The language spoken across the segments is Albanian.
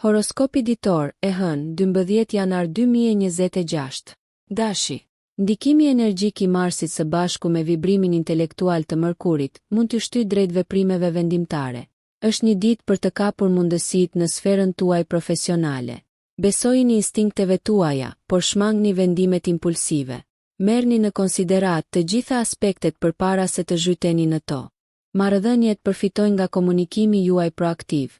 Horoskopi ditor, e hënë, 12 janar 2026. Dashi. Ndikimi energjik i Marsit së bashku me vibrimin intelektual të Mërkurit, mund t'ju shtyjë drejt veprimeve vendimtare. Është një ditë për të kapur mundësitë në sferën tuaj profesionale. Besojini instinkteve tuaja, por shmangni vendimet impulsive. Merrni në konsideratë të gjitha aspektet përpara se të zhyteni në to. Marrëdhëniet përfitojnë nga komunikimi juaj proaktiv,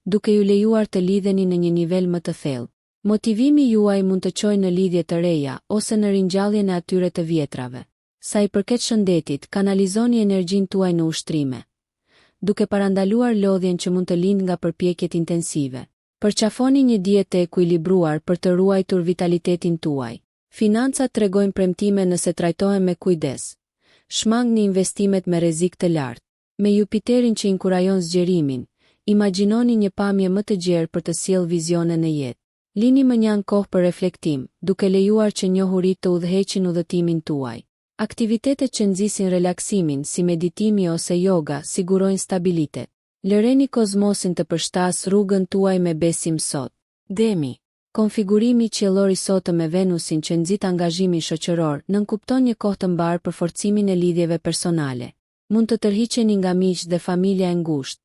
duke ju lejuar të lidheni në një nivel më të thellë. Motivimi juaj mund të çojë në lidhje të reja ose në ringjalljen e atyre të vjetrave. Sa i përket shëndetit, kanalizoni energjinë tuaj në ushtrime, duke parandaluar lodhjen që mund të lindë nga përpjekjet intensive. Përqafoni një dietë të ekuilibruar për të ruajtur vitalitetin tuaj. Financat tregojnë premtime nëse trajtohen me kujdes. Shmangni investimet me rrezik të lartë. Me Jupiterin që inkurajon zgjerimin, imagjinoni një pamje më të gjerë për të sjellë vizione në jetë. Lini mënjanë kohë për reflektim, duke lejuar që njohuritë të udhëheqin udhëtimin tuaj. Aktivitetet që nxisin relaksimin, si meditimi ose yoga, sigurojnë stabilitet. Lëreni kozmosin të përshtasë rrugën tuaj me besim sot. Demi. Konfigurimi qiellor i sotëm me Venusin që nxit angazhimin shoqëror, nënkupton një kohë të mbarë për forcimin e lidhjeve personale. Mund të tërhiqeni nga miqtë dhe familja e ngushtë,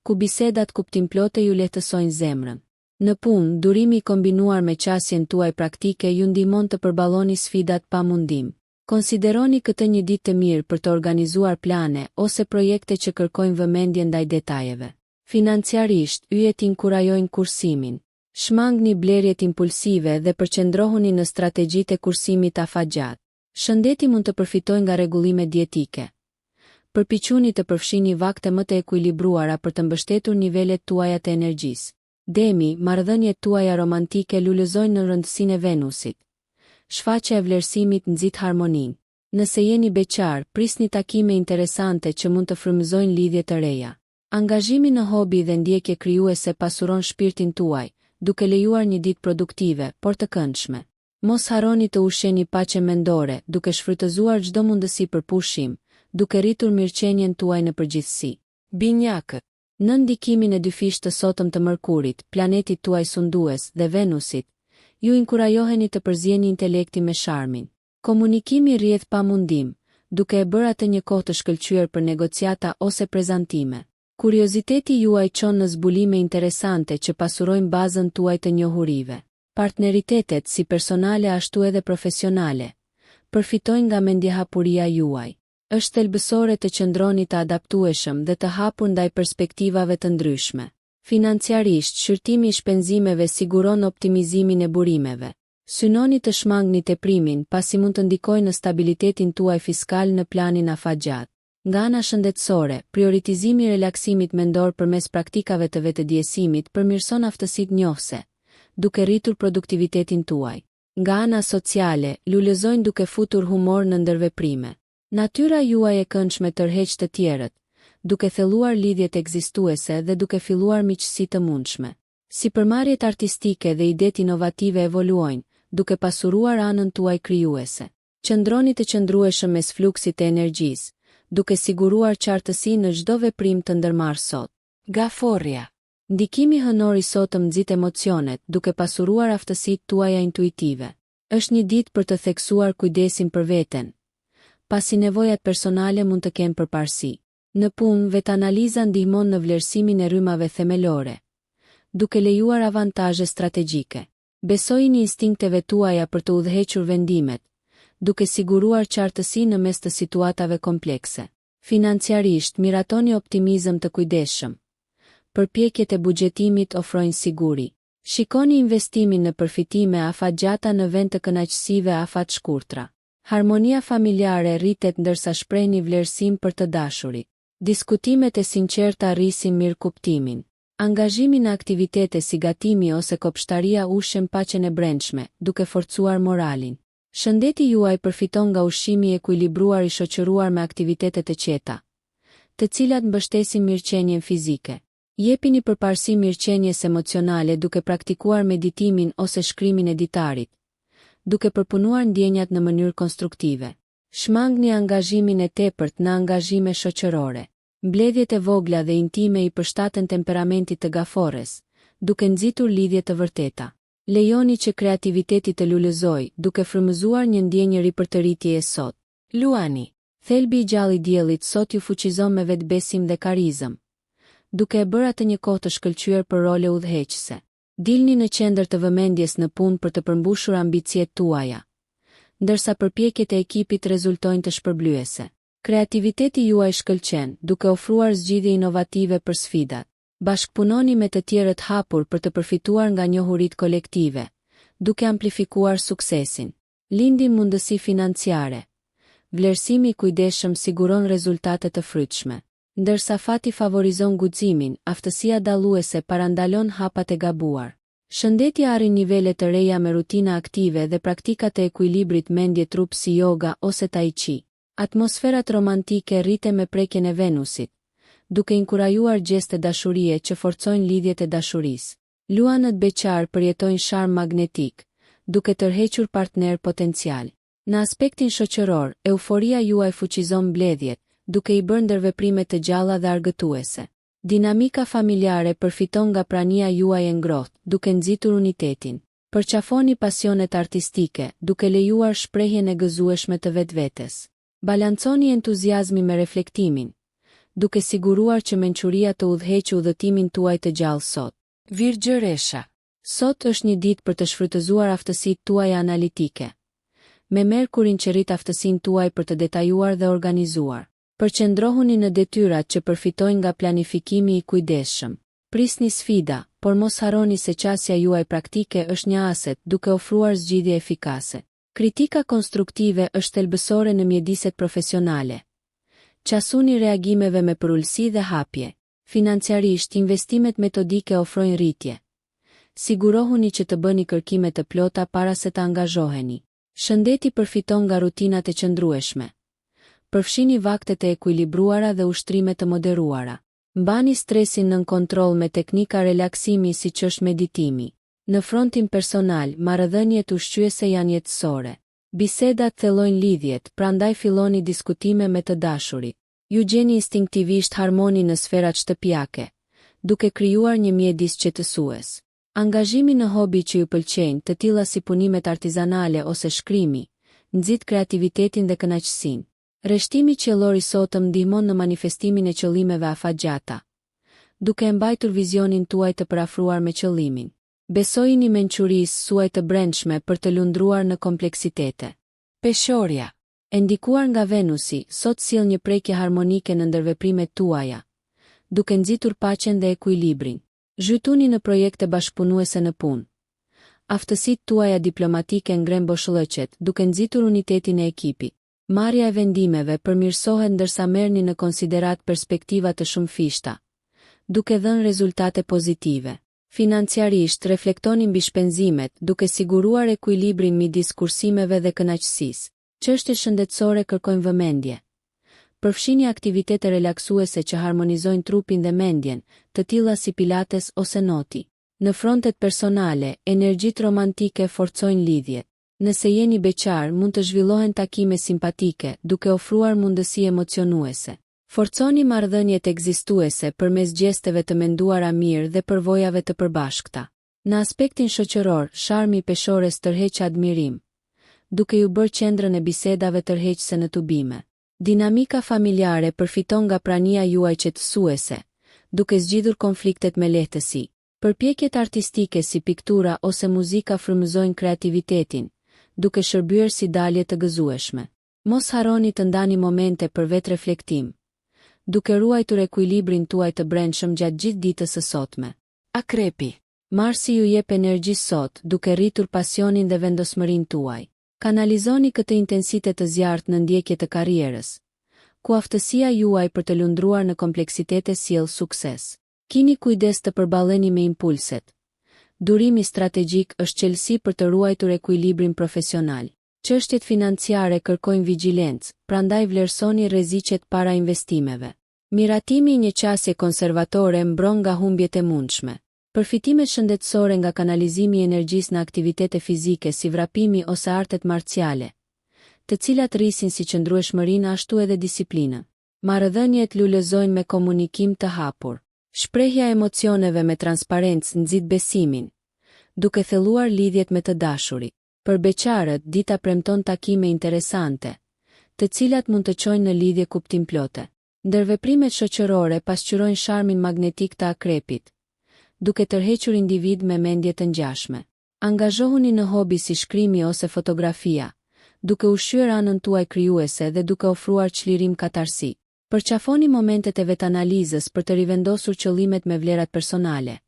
ku bisedat kuptimplote ju lehtësojnë zemrën. Në punë, durimi i kombinuar me qasjen tuaj praktike ju ndihmon të përballoni sfidat pa mundim. Konsideroni këtë një ditë të mirë për të organizuar plane ose projekte që kërkojnë vëmendje ndaj detajeve. Financiarisht, yjet inkurajojnë kursimin. Shmangni blerjet impulsive dhe përqendrohuni në strategjitë e kursimit afatgjatë. Shëndeti mund të përfitojë nga rregullimet dietike. Përpiquni të përfshini vakte më të ekuilibruara për të mbështetur nivelet tuaja të energjisë. Demi, marrëdhëniet tuaja romantike lulëzojnë nën rëndësinë e Venusit. Shfaqja e vlerësimit nxit harmoninë. Nëse jeni beqar, prisni takime interesante që mund të frymëzojnë lidhje të reja. Angazhimi në hobi dhe ndjekje krijuese pasuron shpirtin tuaj, duke lejuar një ditë produktive, por të këndshme. Mos harroni të ushqeni paqen mendore, duke shfrytëzuar çdo mundësi për pushim, duke rritur mirëqenien tuaj në përgjithësi. Binjakët. Nën ndikimin e dyfishtë të sotëm të Mërkurit, planetit tuaj sundues, dhe Venusit, ju inkurajoheni të përzieni intelektin me sharmin. Komunikimi rrjedh pa mundim, duke e bërë atë një kohë të shkëlqyer për negociata ose prezantime. Kurioziteti juaj çon në zbulime interesante që pasurojnë bazën tuaj të njohurive. Partneritetet, si personale ashtu edhe profesionale, përfitojnë nga mendjehapuria juaj. Është thelbësore të qëndroni të adaptueshëm dhe të hapur ndaj perspektivave të ndryshme. Financiarisht, shqyrtimi i shpenzimeve siguron optimizimin e burimeve. Synoni të shmangni teprimin, pasi mund të ndikojë në stabilitetin tuaj fiskal në planin afatgjatë. Nga ana shëndetësore, prioritizimi i relaksimit mendor përmes praktikave të vetëdijesimit përmirëson aftësitë njohëse, duke rritur produktivitetin tuaj. Nga ana sociale, lulëzojnë duke futur humor në ndërveprime. Natyra juaj e këndshme tërheq të tjerët, duke thelluar lidhjet ekzistuese dhe duke filluar miqësi të mundshme. Sipërmarrjet artistike dhe idetë inovative evoluojnë, duke pasuruar anën tuaj krijuese. Qëndroni të qëndrueshëm mes fluksit të energjisë, duke siguruar qartësi në çdo veprim të ndërmarrë sot. Gaforrja. Ndikimi hënor i sotëm nxit emocionet, duke pasuruar aftësitë tuaja intuitive. Është një ditë për të theksuar kujdesin për veten, pasi nevojat personale mund të kenë përparësi. Në punë, vetanaliza ndihmon në vlerësimin e rrymave themelore, duke lejuar avantazhe strategjike. Besojini instinkteve tuaja për të udhëhequr vendimet, duke siguruar qartësi në mes të situatave komplekse. Financiarisht, miratoni optimizëm të kujdesshëm. Përpjekjet e buxhetimit ofrojnë siguri. Shikoni investimin në përfitime afatgjata në vend të kënaqësive afatshkurtra. Harmonia familjare rritet ndërsa shprehni vlerësim për të dashurit. Diskutimet e sinqerta rrisin mirëkuptimin. Angazhimi në aktivitete si gatimi ose kopshtaria ushqen paqen e brendshme, duke forcuar moralin. Shëndeti juaj përfiton nga ushqimi i ekuilibruar i shoqëruar me aktivitete të qeta, të cilat mbështesin mirëqenien fizike. Jepini përparësi mirëqenies emocionale duke praktikuar meditimin ose shkrimin e ditarit, duke përpunuar ndjenjat në mënyrë konstruktive. Shmangni angazhimin e tepërt në angazhime shoqërore. Mbledhjet e vogla dhe intime i përshtaten temperamentit të gaforres, duke nxitur lidhje të vërteta. Lejoni që kreativiteti të lulëzojë, duke frymëzuar një ndjenjë ripërtëritjeje sot. Luani. Thelbi i gjallë i Diellit sot ju fuqizon me vetëbesim dhe karizëm, duke e bërë atë një kohë të shkëlqyer për role udhëheqëse. Dilni në qendër të vëmendjes në punë për të përmbushur ambiciet tuaja, ndërsa përpjekjet e ekipit rezultojnë të shpërblyese. Kreativiteti juaj shkëlqen, duke ofruar zgjidhje inovative për sfidat. Bashkëpunoni me të tjerët hapur për të përfituar nga njohuritë kolektive, duke amplifikuar suksesin. Lindin mundësi financiare. Vlerësimi i kujdesshëm siguron rezultate të frytshme. Ndërsa fati favorizon guximin, aftësia dalluese parandalon hapat e gabuar. Shëndeti arrin nivele të reja me rutina aktive dhe praktika të ekuilibrit mendje-trup si yoga ose tai chi. Atmosferat romantike rriten me prekjen e Venusit, duke inkurajuar gjeste dashurie që forcojnë lidhjet e dashurisë. Luanët beqarë përjetojnë sharm magnetik, duke tërhequr partnerë potencialë. Në aspektin shoqëror, euforia juaj fuqizon mbledhjet, duke i bërë ndërveprimet të gjalla dhe argëtuese. Dinamika familjare përfiton nga prania juaj e ngrohtë, duke nxitur unitetin. Përqafoni pasionet artistike, duke lejuar shprehjen e gëzueshme të vetvetes. Balanconi entuziazmin me reflektimin, duke siguruar që mençuria të udhëheqë udhëtimin tuaj të gjallë sot. Virgjëresha. Sot është një ditë për të shfrytëzuar aftësitë tuaja analitike. Me Merkurin që rrit aftësinë tuaj për të detajuar dhe organizuar. Përqendrohuni në detyrat që përfitojnë nga planifikimi i kujdesshëm. Prisni sfida, por mos harroni se qasja juaj praktike është një aset, duke ofruar zgjidhje efikase. Kritika konstruktive është thelbësore në mjediset profesionale. Qasuni reagimeve me përulësi dhe hapje. Financiarisht, investimet metodike ofrojnë rritje. Sigurohuni që të bëni kërkime të plota para se të angazhoheni. Shëndeti përfiton nga rutinat e qëndrueshme. Përfshini vakte të ekuilibruara dhe ushtrime të moderuara. Mbani stresin nën kontroll me teknika relaksimi siç është meditimi. Në frontin personal, marrëdhëniet ushqyese janë jetësore. Bisedat thellojnë lidhjet, prandaj filloni diskutime me të dashurit. Ju gjeni instinktivisht harmoni në sferat shtëpiake, duke krijuar një mjedis qetësues. Angazhimi në hobi që ju pëlqejnë, të tilla si punimet artizanale ose shkrimi, nxit kreativitetin dhe kënaqësinë. Rreshtimi qiellor i sotëm ndihmon në manifestimin e qëllimeve afatgjata, duke e mbajtur vizionin tuaj të përafruar me qëllimin. Besojini mençurisë suaj të brendshme për të lundruar në kompleksitete. Peshorja, e ndikuar nga Venusi, sot sjell një prekje harmonike në ndërveprimet tuaja, duke nxitur paqen dhe ekuilibrin. Zhytuni në projekte bashkëpunuese në punë. Aftësitë tuaja diplomatike ngrenë boshllëqet, duke nxitur unitetin e ekipit. Marrja e vendimeve përmirësohet ndërsa merrni në konsideratë perspektiva të shumëfishta, duke dhënë rezultate pozitive. Financiarisht, reflektoni mbi shpenzimet, duke siguruar ekuilibrin midis kursimeve dhe kënaqësisë. Çështjet shëndetësore kërkojnë vëmendje. Përfshini aktivitete relaksuese që harmonizojnë trupin dhe mendjen, të tilla si pilates ose noti. Në frontet personale, energjitë romantike forcojnë lidhjet. Nëse jeni beqar, mund të zhvillohen takime simpatike, duke ofruar mundësi emocionuese. Forconi marrëdhëniet ekzistuese përmes gjesteve të menduara mirë dhe përvojave të përbashkëta. Në aspektin shoqëror, sharmi i Peshores tërheq admirim, duke ju bërë qendrën e bisedave tërheqëse në tubime. Dinamika familjare përfiton nga prania juaj qetësuese, duke zgjidhur konfliktet me lehtësi. Përpjekjet artistike si piktura ose muzika frymëzojnë kreativitetin, duke shërbyer si dalje të gëzueshme. Mos harroni të ndani momente për vetëreflektim, duke ruajtur ekuilibrin tuaj të brendshëm gjatë gjithë ditës së sotme. Akrepi. Marsi ju jep energji sot, duke rritur pasionin dhe vendosmërinë tuaj. Kanalizoni këtë intensitet të zjarrtë në ndjekje të karrierës, ku aftësia juaj për të lundruar në kompleksitete sjell sukses. Kini kujdes të përballeni me impulset. Durimi strategjik është çelësi për të ruajtur ekuilibrin profesional. Çështjet financiare kërkojnë vigjilencë, prandaj vlerësoni rreziqet para investimeve. Miratimi i një qasje konservatore mbron nga humbjet e mundshme. Përfitimet shëndetësore nga kanalizimi i energjisë në aktivitete fizike si vrapimi ose artet marciale, të cilat rrisin si qëndrueshmërinë ashtu edhe disiplinën. Marrëdhëniet lulëzojnë me komunikim të hapur. Shprehja e emocioneve me transparencë nxit besimin, duke thelluar lidhjet me të dashurit. Për beqarët, dita premton takime interesante, të cilat mund të çojnë në lidhje kuptimplote. Ndërveprimet shoqërore pasqyrojnë sharmin magnetik të Akrepit, duke tërhequr individë me mendje të ngjashme. Angazhohuni në hobi si shkrimi ose fotografia, duke ushqyer anën tuaj krijuese dhe duke ofruar çlirim katarsik. Përqafoni momentet e vetanalizës për të rivendosur qëllimet me vlerat personale,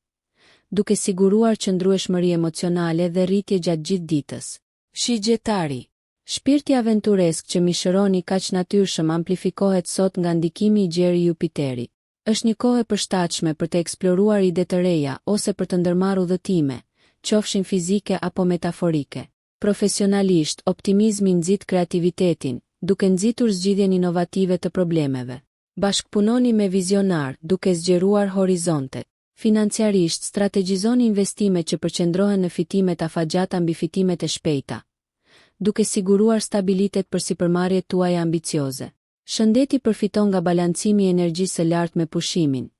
duke siguruar qëndrueshmëri emocionale dhe rritje gjatë gjithë ditës. Shigjetari. Shpirti aventuresk që mishëroni kaq natyrshëm amplifikohet sot nga ndikimi i gjerë i Jupiterit. Është një kohë e përshtatshme për të eksploruar ide të reja ose për të ndërmarrë udhëtime, qofshin fizike apo metaforike. Profesionalisht, optimizmi nxit kreativitetin, duke nxitur zgjidhjen inovative të problemeve. Bashkëpunoni me vizionarë, duke zgjeruar horizontet. Financiarisht, strategjizoni investimet që përqendrohen në fitimet afatgjata mbi fitimet e shpejta, duke siguruar stabilitet për sipërmarrjet tuaja ambicioze. Shëndeti përfiton nga balancimi i energjisë së lartë me pushimin.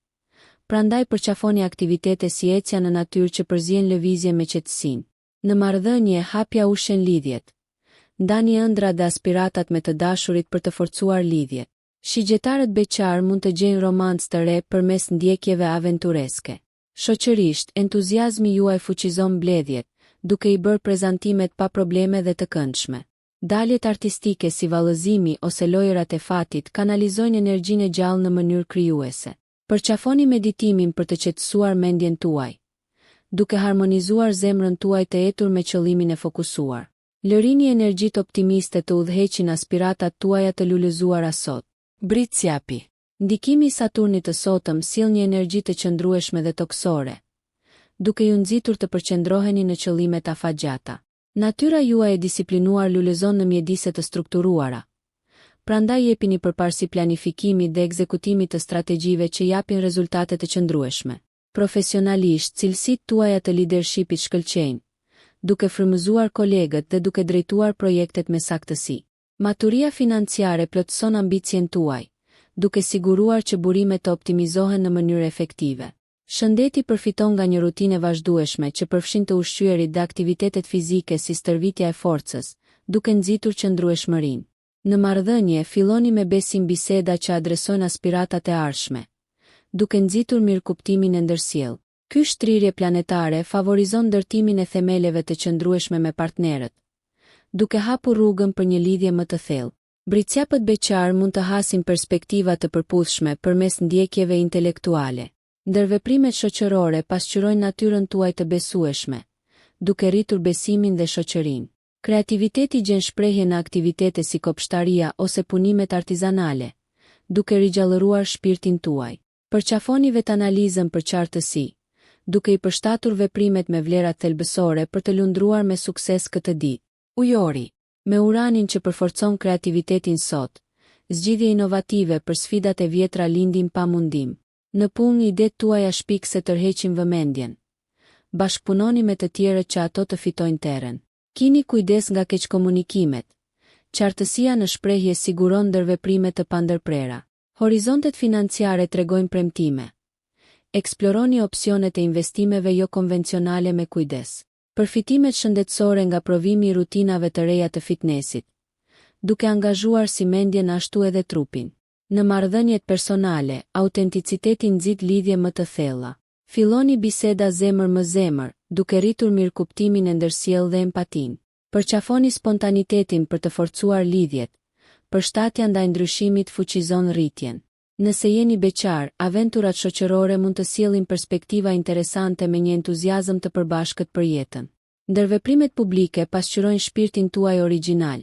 Prandaj përqafoni aktivitete si ecja në natyrë që përziejnë lëvizjen me qetësinë. Në marrëdhënie, hapja ushqen lidhjet. Ndani ëndrrat dhe aspiratat me të dashurit për të forcuar lidhjet. Shigjetarët beqarë mund të gjejnë romancë të re përmes ndjekjeve aventureske. Shoqërisht, entuziazmi juaj fuqizon mbledhjet, duke i bërë prezantimet pa probleme dhe të këndshme. Daljet artistike si vallëzimi ose lojërat e fatit kanalizojnë energjinë e gjallë në mënyrë krijuese. Përqafoni meditimin për të qetësuar mendjen tuaj, duke harmonizuar zemrën tuaj të etur me qëllimin e fokusuar. Lërini energjitë optimiste të udhëheqin aspiratat tuaja të lulëzuara sot. Bricjapi. Ndikimi i Saturnit të sotëm sjell një energji të qëndrueshme dhe tokësore, duke ju nxitur të përqendroheni në qëllimet afatgjata. Natyra juaj e disiplinuar lulëzon në mjedise të strukturuara. Prandaj jepini përparësi planifikimit dhe ekzekutimit të strategjive që japin rezultate të qëndrueshme. Profesionalisht, cilësitë tuaja të lidershipit shkëlqejnë, duke frymëzuar kolegët dhe duke drejtuar projektet me saktësi. Maturia financiare plotëson ambicien tuaj, duke siguruar që burimet të optimizohen në mënyrë efektive. Shëndeti përfiton nga një rutinë e vazhdueshme që përfshin të ushqyerit dhe aktivitetet fizike si stërvitja e forcës, duke nxitur qëndrueshmërinë. Në marrëdhënie, filloni me besim biseda që adresojnë aspiratat e ardhshme, duke nxitur mirëkuptimin e ndërsjellë. Ky shtrirje planetare favorizon ndërtimin e themeleve të qëndrueshme me partnerët, duke hapur rrugën për një lidhje më të thellë. Bricjapët beqarë mund të hasin perspektiva të përputhshme përmes ndjekjeve intelektuale. Ndërveprimet shoqërore pasqyrojnë natyrën tuaj të besueshme, duke rritur besimin dhe shoqërinë. Kreativiteti gjen shprehje në aktivitete si kopshtaria ose punimet artizanale, duke rigjallëruar shpirtin tuaj. Përqafoni vetanalizën për qartësi, duke i përshtatur veprimet me vlerat thelbësore për të lundruar me sukses këtë ditë. Ujori. Me Uranin që përforcon kreativitetin sot, zgjidhje inovative për sfidat e vjetra lindin pa mundim. Në punë, idetë tuaja shpikëse tërheqin vëmendjen. Bashkëpunoni me të tjerët që ato të fitojnë terren. Kini kujdes nga keqkomunikimet. Qartësia në shprehje siguron ndërveprime të pandërprera. Horizontet financiare tregojnë premtime. Eksploroni opsionet e investimeve jokonvencionale me kujdes. Përfitimet shëndetësore nga provimi i rutinave të reja të fitnesit, duke angazhuar si mendjen ashtu edhe trupin. Në marrëdhëniet personale, autenticiteti nxit lidhje më të thella. Filloni biseda zemër më zemër, duke rritur mirëkuptimin e ndërsjellë dhe empatinë. Përqafoni spontanitetin për të forcuar lidhjet, përshtatja ndaj ndryshimit fuqizon rritjen. Nëse jeni beqar, aventurat shoqërore mund të sjellin perspektiva interesante me një entuziazëm të përbashkët për jetën. Ndërveprimet publike pasqyrojnë shpirtin tuaj origjinal,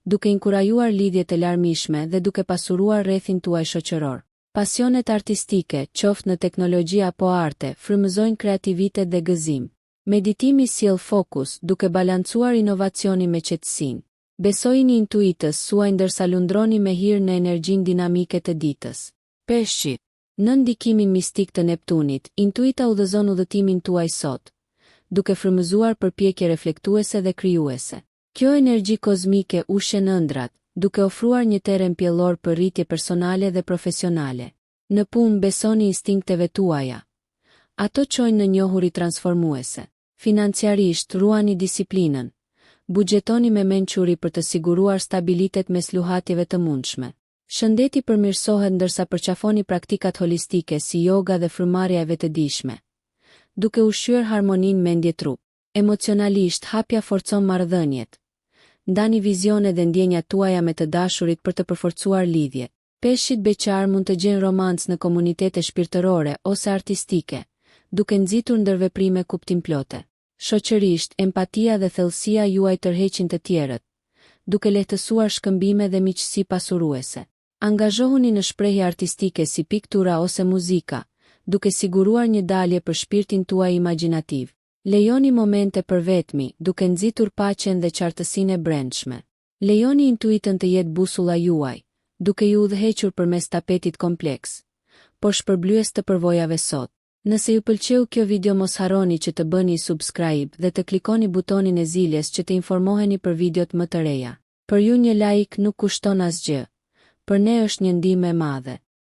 duke inkurajuar lidhje të larmishme dhe duke pasuruar rrethin tuaj shoqëror. Pasionet artistike, qoftë në teknologji apo arte, frymëzojnë kreativitet dhe gëzim. Meditimi sjell fokus, duke balancuar inovacionin me qetësinë. Besojini intuitës suaj ndërsa lundroni me hir në energjinë dinamike të ditës. Peshqit. Nën ndikimin mistik të Neptunit, intuita udhëzon udhëtimin tuaj sot, duke frymëzuar përpjekje reflektuese dhe krijuese. Kjo energji kozmike ushqen ëndrrat, duke ofruar një terren pjellor për rritje personale dhe profesionale. Në punë, besoni instinkteve tuaja. Ato çojnë në njohuri transformuese. Financiarisht, ruani disiplinën. Buxhetoni me mençuri për të siguruar stabilitet mes luhatjeve të mundshme. Shëndeti përmirësohet ndërsa përqafoni praktikat holistike si joga dhe frymëmarrja e vetëdijshme, duke ushqyer harmoninë mendje-trup. Emocionalisht, hapja forcon marrëdhëniet. Ndani vizionet dhe ndjenjat tuaja me të dashurit për të përforcuar lidhjet. Peshqit beqarë mund të gjejnë romancë në komunitete shpirtërore ose artistike, duke nxitur ndërveprime kuptimplote. Shoqërisht, empatia dhe thellësia juaj tërheqin të tjerët, duke lehtësuar shkëmbime dhe miqësi pasuruese. Angazhohuni në shprehje artistike si piktura ose muzika, duke siguruar një dalje për shpirtin tuaj imagjinativ. Lejoni momente për vetmi, duke nxitur paqen dhe qartësinë e brendshme. Lejoni intuitën të jetë busulla juaj, duke ju udhëhequr përmes tapetit kompleks, por shpërblyes të përvojave sot. Nëse ju pëlqeu kjo video mos harroni që të bëni subscribe dhe të klikoni butonin e zilës që të informoheni për videot më të reja. Për ju një like nuk kushton asgjë, për ne është një ndihmë e madhe.